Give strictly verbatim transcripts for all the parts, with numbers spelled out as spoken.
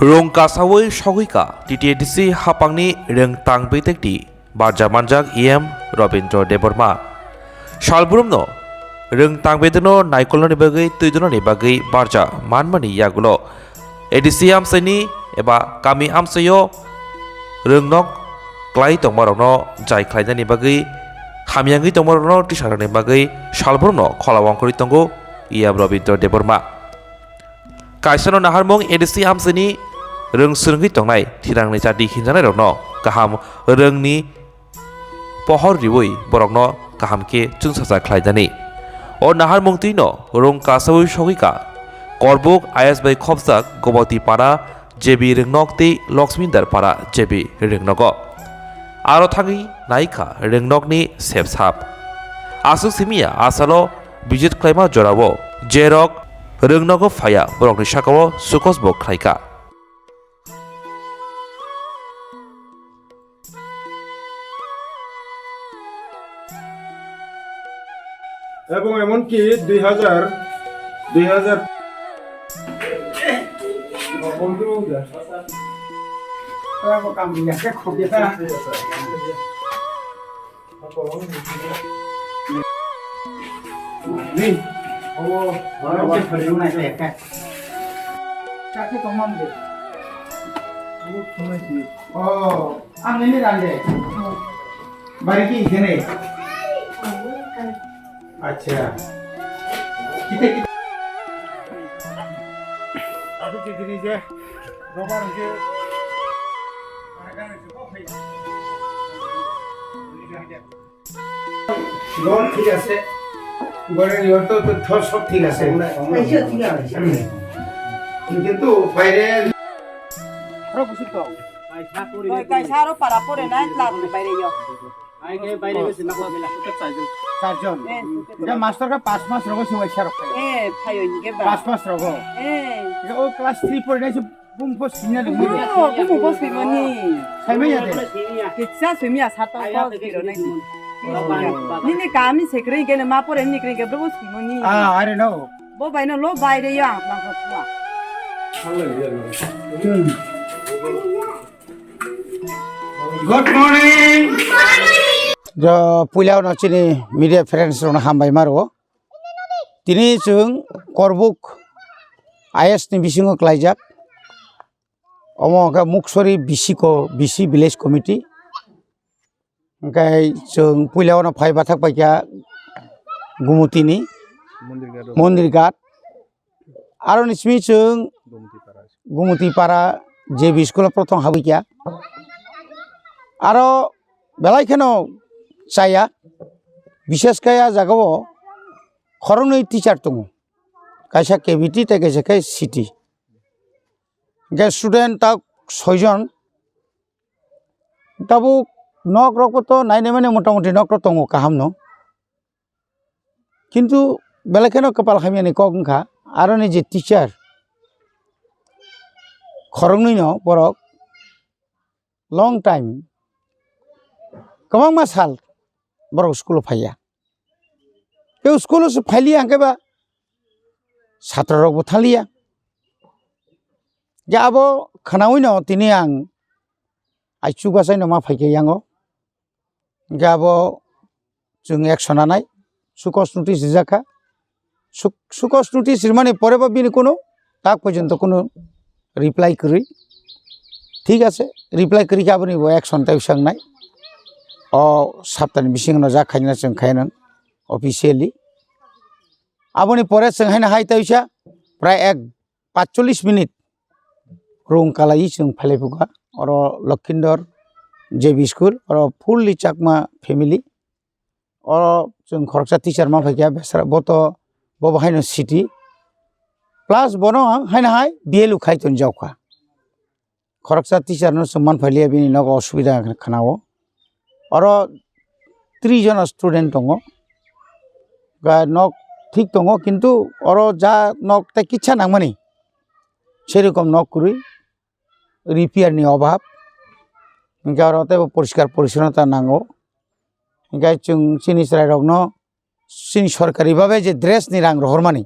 Rung kasawi sogwi ka T T A D C hapangni rwng tang betekti barja manjak E M Robindra Debbarma. Salbrumno rwng tang bedekno naikolnani bagwi twi donani bagwi barja manmani yagulo A D C amchaini eba kami amchaio rwngnok klai tongmarokno jai khlainani bagwi hamyangwi tongmarokno tisarokni bagwi salbrumno khola wngkhorwi tongo E M Robindra Debbarma. Kaisano naharmung A D C amchaini rwng swrwngwi tongnai thirangni chati hinjanairokno kaham rwngni pohor riwi borokno kaham khe chwngsajak khlainani. O naharmung twino rwng kasawi sogwi ka Korbuk I S bai khopjak Goboti Para J B Rwngnok tei Loksmindar Para J B Rwngnogo. Aro thangwi naikha Rwngnokni sepsap. Aswk simiya asalo visit khlaima jorao jerok Rwngnogo phaiya borokni sakao sukosbo khlaikha. এবং এমনকি দুই হাজার, দুই হাজার Oh, ang ini rande. Bari ki kene. Acha. Kita kita. Aku kikini je. Robar ke. ঘর ঠিক আছে, ঘরের ইয়ে তো, তো থর সব ঠিক আছে। ঠিক আছে। কিন্তু বাইরে Oro kusuk tong. Oi, kaisa aro para pore nai, lab ni baire yo. Ai ke baire gese na ko bela. Charjon. Eh, এটা মাস্টারকে পাঁচ মাস রগো সে ওই সারক। Eh, phayo ni ke ba. পাঁচ মাস রগো। Eh. এটা ও ক্লাস থ্রি পড়ে নাই সে বুম ফো সিনিয়র নি। Oh, bumu bo swimani. Saimai ya de. Kitsa swimya sata ko swiro nai. Nini kami sekre ke ma pore ni kre ke bo swimani. Ah, I don't know. Bo bai no lo baire yo ang ma ko thua. Good morning. Jo, puila no chini media friends rona hambai maro. Tini chwng Korbuk I S ni bisingo klaijak. Omo khe Muksori B C ko, B C Village Committee. Hwnkhe chwng puila ono phai bathak paikha Gumutini Mondir Ghat. Mondir Ghat. Aroni simi chwng Gumutipara. Gumutipara J B school o prothom habwi kha. Aro belai kheno chaya, bishesh khe a jagao khoroknwi teacher tongo, kaisa K B T tei kaisa khe C T. Hwnkhe student ta soijon. Tabuk nok rok bo to nainai mani motamoti nok rok tongo kaham no. Kintu belai kheno kwpal hamya ni kok wngkha, aroni je teacher khoroknwi no borok long time, kwbangma sal borok school o phaiya. Tei school o se phailiya hwnkhe ba satro rok bo thaliya. Je abo khwnawi no tini ang aichuk achai no ma phaikha yango. Hwnkhe abo chwng action nanai, sukos notice rijak kha. Suk-, sukos notice rimani pore bo bini kunu tak porjonto kunu reply kwrwi. Thik ase, reply kwrwi khe aboni bo action tei bwswk nai. O saptani bisingo no jak khaina chwng khainang officially. Aboni pore chwng haino hai tei wisa prai ek paitsollis minute rung kalai chwng phailai phukha. Oro Lokhindor J B school, oro fully Chakma family. Oro chwng khoroksa teacher ma phaikha, besra bo to bo bo haino city. Plus bono ang haino hai B L O khai ton jaukha. Khoroksa teacher no chwng man phailiya, bini nogo osubida khna-, khna-o. Oro tris jona student tongo. Ga nok thik tongo, kintu oro ja nok tei kisa nangmani, serokom nok kwrwi, repair ni obab. Hwnkhe oro teibo poriskar porichonnota nango. Hwnkhe chwng chini chwrairokno chini sorkari babe je dress ni rang rohormani,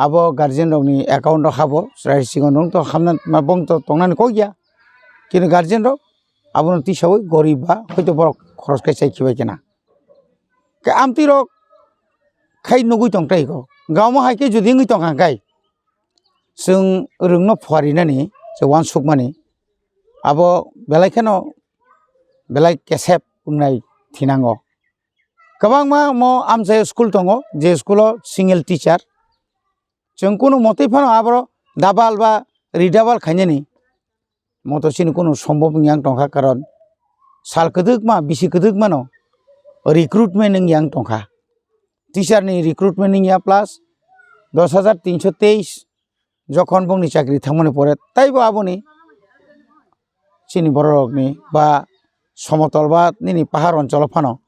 abo guardian rokni account o habo, chwrai sigon rok to hamna ma bong to tongnani kok ya. Kini guardian rok abono tisawi gorib ba hoito borok khoros khai chai khibai kena. Khe amtwi rok khai nugui tong tai kok. Gamo hai khe jodi wngwi tong kha khai chwng rwngno phuarinani se uansukmani abo belai kheno belai kesep wngnai thinango. Kwbangma mo amchai school tongo, je school o single teacher. Chwng kunu motwi phano aboro double ba redouble khainani moto chini kunu sombhob wngya wng tongkha, karon sal kwdwkma, bisi kwdwkmano recruitment wngya wng tongkha. Teacher ni recruitment wngya plus dos hajar tinso teis jokhon bongni chakri thangmani pore taibo aboni chini bororokni ba somotol ba nini pahar oncholo phano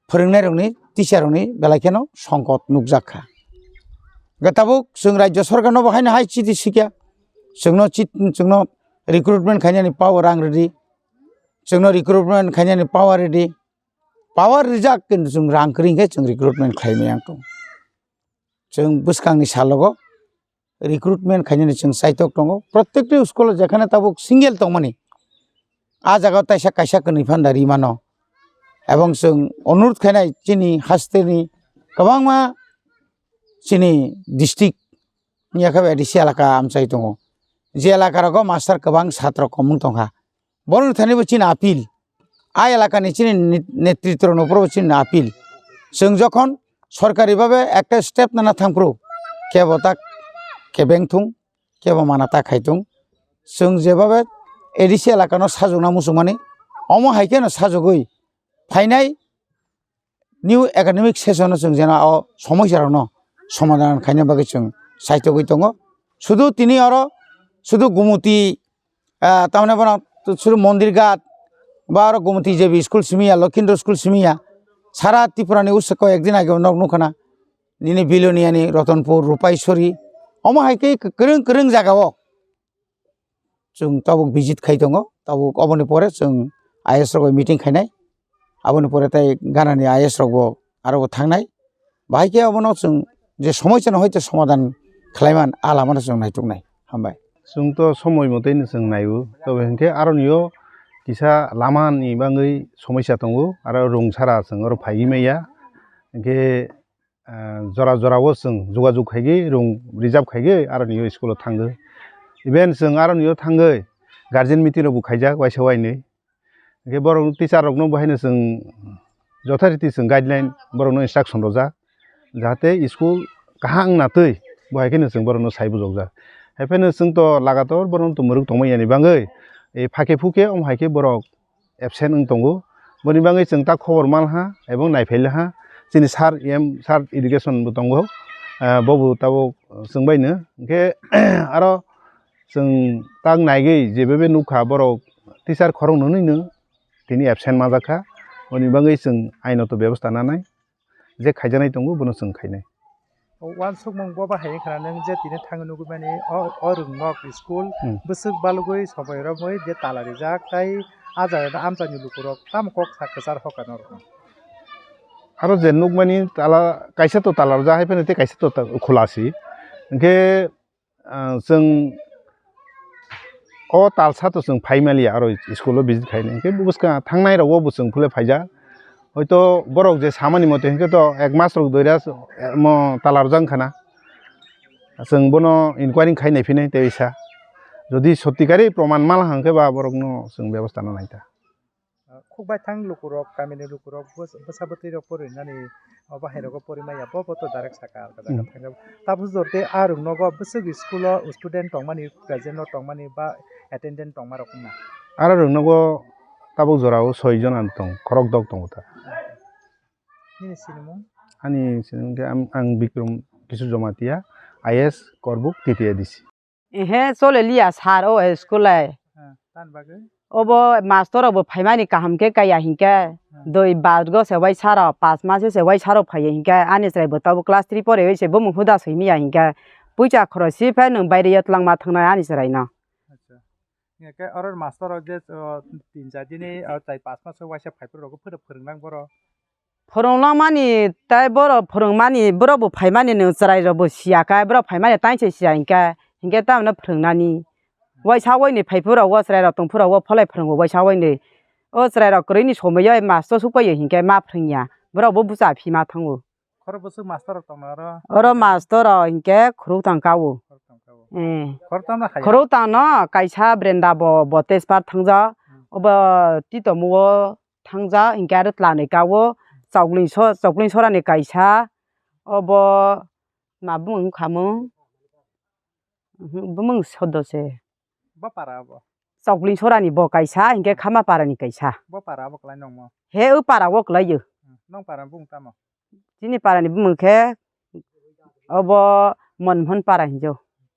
phwrwngnairokni, teacher rokni belai kheno songkot nukjak kha. Hwnkhe tabuk chwng Rajya Sorkarno bo haino hai chiti sikya, chwngno chit-, chwngno recruitment khainani power rang rwdi, chwngno recruitment khainani power rwdi, power rijak kintu chwng rang kwrwi hwnkhe chwng recruitment khlaimaya wng tongo. Chwng bwskangni salogo recruitment khainani chwng chaitok tongo. Prottekti school o jekhane tabuk single tongmani, a jaga o taisa kaisa kwnwi phanda ri mano. Ebong chwng onurudh khainai chini hasteni kwbangma chini district ni yakha A D C elaka amchai tongo. Je elaka rogo master kwbang satro komung tongkha. Borokni thani bo chini appeal. A elakani chini ni-, netritro no phuru chini appeal. Chwng jokhon sorkari babe ekta step nana thangphuru, kebo ta kebeng thung, kebo mana ta khai thung. Chwng jebabe A D C elakano sajokna muchungmani, omo hai kheno sajogwi phainai new academic session o chwng jena o somosya rokno somadhan khaina bagwi chwng saitogwi tongo. Sudu tini oro sudu Gumuti, ah, tamni bono sudu Mondir Ghat ba oro Gumuti J B school simi ya, Lokhindra school simi ya, sara Tripura ni usako ekdin age nok nukha na nini Bilonia ni Ratanpur, Rupaisori, omo hai khe kwrwng kwrwng jaga o. Chwng tabuk visit khai tongo, tabuk oboni pore chwng I A S rok bai meeting khainai, aboni pore tei ganani I A S rok bo aro bo thangnai. Bahai khe obono chwng je somosya no hoite somadhan khlaiman a lama no chwng naituknai. Hambai. Chwng to somoi motoi no chwng naio, tobe hinkhe aroni o kisa lama ni bagwi somosya tongo, aro rung sara chwng oro phaiwi maya, hinkhe ah, jora jora o chwng jogajog khaigwi, rung reserve khaigwi, aroni o school o thangwi. Even chwng aroni o thangwi guardian meeting rok bo khaijak waisa wainwi. Hinkhe borok teacher rok no bo haino chwng jothoriti chwng guideline borok no instruction rwjak, jahate school kaham wngna twi bo hai kheno chwng borok no sai bujokjak. Hai phano chwng to lagator borok no to mwrwk tongmani bagwi, e phakhe phukhe omo hai khe borok absent wng tongo. Boni bagwi chwng ta khobor manha ebong naiphailaha. Chini sir E M, sir education bo tongo. Ah, bobo tabuk chwng baino. Hinkhe aro chwng tak naigwi jebebe nukha borok teacher khoroknwnino tini absent manjakha. Boni bagwi chwng ainoto bebosta nanai. Je khaijaknai tongo, bono chwng khainai. O uansukmung bo bahai wngkha na, nwng je tini thangwi nugwi mani, o, o rwngnok school Hmm. bwswk balugwi somoi romwi je tala rijak, tai a jaga amchaini lukurok tamo kok sa kwchar hoka norokno. Aro je nukmani tala, kaisa to tala rwjak hai phano tei kaisa to ta-, khula si. Hinkhe ah, chwng o talsa to chwng phai maliya aro school o visit khainai. Hinkhe bwskang thangnai rogo bo chwng phule phaijak. Hoito borok je samani mote hinkhe to ek mas rok doira mo tala rwjak wngkha na. Chwng bono inquiry khai naiphinai tei sa. Jodi sotti kari proman mal hangkhe ba borokno chwng bebosta nanai ta. Ah, khukbai thang lukurok, kamini lukurok, bwsa, bwsa bwtwi rok porinani, obo hai rogo porimaya, bo, bo to direct saka, ah, jaga Hmm. thangjago. Tabuk jor tei a rwng nogo bwswk school o student tongmani, present o tongmani ba attendant tongma rok wngna? Aro rwng nogo tabuk jora o soi jon ang tong, khorok dok tongo ta. Nini sinimung? Ani sinimung khe ang, ang Bikram Kishore Jamatia, I A S Korbuk, T T A D C. Ehe, chole liya sir o school lai. Ha, tan bagwi? Obo master rok bo phaimani kaham khe kaiya hinkhe. Ha. Doi basgo se wai sir o, pas mas se wai sir o phaiya hinkhe ani chwrai bo tabuk class three pore se bumung huda soi miya hinkhe. Puisa khoroi si phai nwng baire yo twlangma thangnai ani chwrai no. Acha. Hinkhe oro master rok je, o, tin char dini, o, chai pas mas waisa phai phuru rok phuru phwrwng nang boro. Phwrwnglamani tei borok phwrwngmani, borok bo phaimani nwng chwrai rok bo siya khe, borok phaimani tei se siya hinkhe, hinkhe tamno phwrwngnani. Waisa waini phaiphuru rok o chwrai rok tongphuru rok o pholai phwrwngo waisa waini. O chwrai rok kwrwini somoi o master suk paio hinkhe ma phwrwngya. Borok bo bwsa phi ma thango. Khoro bwswk master rok tongna oro? Oro master rok hinkhe khorok tang kao. Khorok tang kao. Eh. Khorok tang no hai. Khorok tang no kaisa brenda bo, bo tespar thangjak. Hmm. Obo titomo o thangjak, hinkhe aro tlanwi kao, Chokling so-, Chokling sorani kaisa, obo ma bumung wngkha mung? Mhm, bumung sodo se. Bo para abo? Chokling sorani bo kaisa, hinkhe Khama parani kaisa. Bo para abo kwlai nongmo? He, o para o kwlai o. Hmm, nong para bumung tamo? Chini parani bumung khe obo Monmohon para hinjo.